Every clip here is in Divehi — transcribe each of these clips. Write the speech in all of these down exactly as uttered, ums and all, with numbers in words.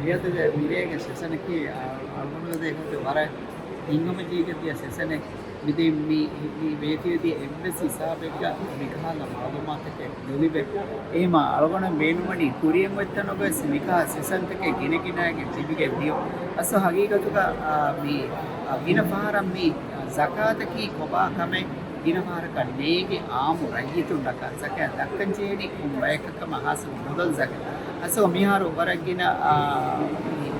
މިއަދުގެ މިރޭގެ ސެޝަނަކީ އަޅުގަނޑުގެ ދޭކޮށް ވަރަށް ހިތްހަމަޖެހިގެން ދިޔަ ސެޝަނެއް. މިދެން މި މި ވޭތިވެދިޔަ އެއްވެސް ހިސާބެއްގަ މިކަހަލަ މައުލޫމާތުތަކެއް ނުލިބޭ. އެހެމަ އަޅުގަނޑު ބޭނުންވަނީ ކުރިއަށް އޮތްތަނުގަ ވެސް މިކަހަލަ ސެޝަންތަކެއް ގިނަގިނައިގެން ލިބިގެން ދިޔުން. އަސް ހަގީގަތުގަ މި ގިނަ ފަހަރަށް މި ޒަކާތަކީ ކޮބާ ކަމެއް ގިނަ ފަހަރަކަށް ނޭނގި އާއްމު ރައްޔިތުންނަކަށް ޒަކާތް ދައްކަން ޖެހެނީ ކޮން ބަޔަކަށް ކަމަށް ހާއްސަ މުދަލު ޒަކާތް. އަސް މިހާރު ވަރަށް ގިނަ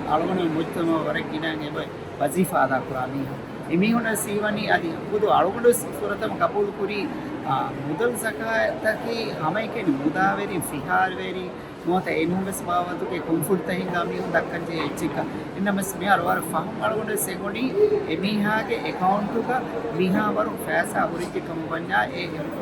އަޅުގަނޑު މުޖްތަމަޢަށް ވަރަށް ގިނަ އެބަ ވަޒީފާ އަދާކުރާ މީހުން. އެމީހުން ސީވަނީ އަދި ހުދު އަޅުގަނޑު ފުރަތަމަ ގަބޫލުކުރީ މުދަލު ޒަކާތަކީ ހަމައެކަނި މުދާވެރިން ފިހާރަވެރި ނުވަތަ އެނޫންވެސް ބާވަތުގެ ކުންފުނިތައް ހިންގާ މީހުން ދައްކަންޖެހޭ އެއްޗެއްކަން. އެންނަމަސް މިހާރު ވަރަށް ފަހުން އަޅުގަނޑު ވެސް އެނގުނީ އެމީހާގެ އެކައުންޓުގަ މިހާވަރު ފައިސާ ހުރިއްޖެ ކަމަށް ވަންޏާ އެ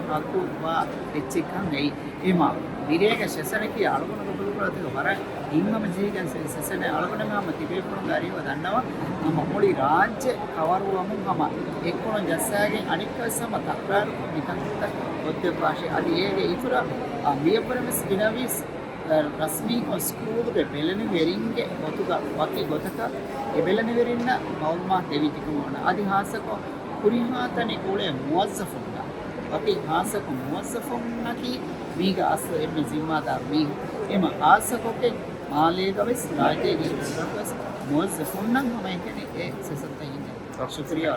ހައްގު ވާ އެއްޗެއްކަން އެއީ. އެމާ މިރޭގެ ސެޝަނަކީ އަޅުގަނޑު ގަބޫލުކުރާތީގަ ވަރަށް ހިތްހަމަޖެހިގެން ސެ-، ސެޝަނެއް އަޅުގަނޑު ހަމަ ތިބޭފުޅުންގެ އަރިހުގަ ދަންނަވަން ހަމަ މުޅި ރާއްޖެ ކަވަރުވަމުން ހަމަ އެއްކޮޅުން ޖައްސާގެން އަނެއްކާވެސް ހަމަ ތަކްރާރުކޮށް މިކަންތައް ކޮށްދެއްވާށޭ. އަދި އޭގެ އިތުރަށް މިއަށްވުރެ ވެސް ގިނަވީސް ރަސްމީކޮށް ސްކޫލުގެ ބެލެނިވެރިންގެ ގޮތުގަ ވަކި ގޮތަކަށް އެ ބެލެނިވެރިންނަށް މައުލޫމާތު ދެވިއްޖެކަމަށް ވަންޏާ. އަދި ހާއްސަކޮށް ހުރިހާ ތަނެއް އުޅޭ މުވައްޒަފުންނަށް، ވަކި ހާއްސަކޮށް މުވައްޒަފުންނަކީ މީގެ އަސްލު އެންމެ ޒިންމާދާރު މީހުން. އެމަ ހާއްސަކޮށްގެން މާލޭގަ ވެސް ރާއްޖޭގެ އިތުރަށް ވެސް މުވައްޒަފުންނަށް ހަމައެކަނި އެ ސެޝަންތައް ހިންގެން. ޝުކުރިއްޔާ.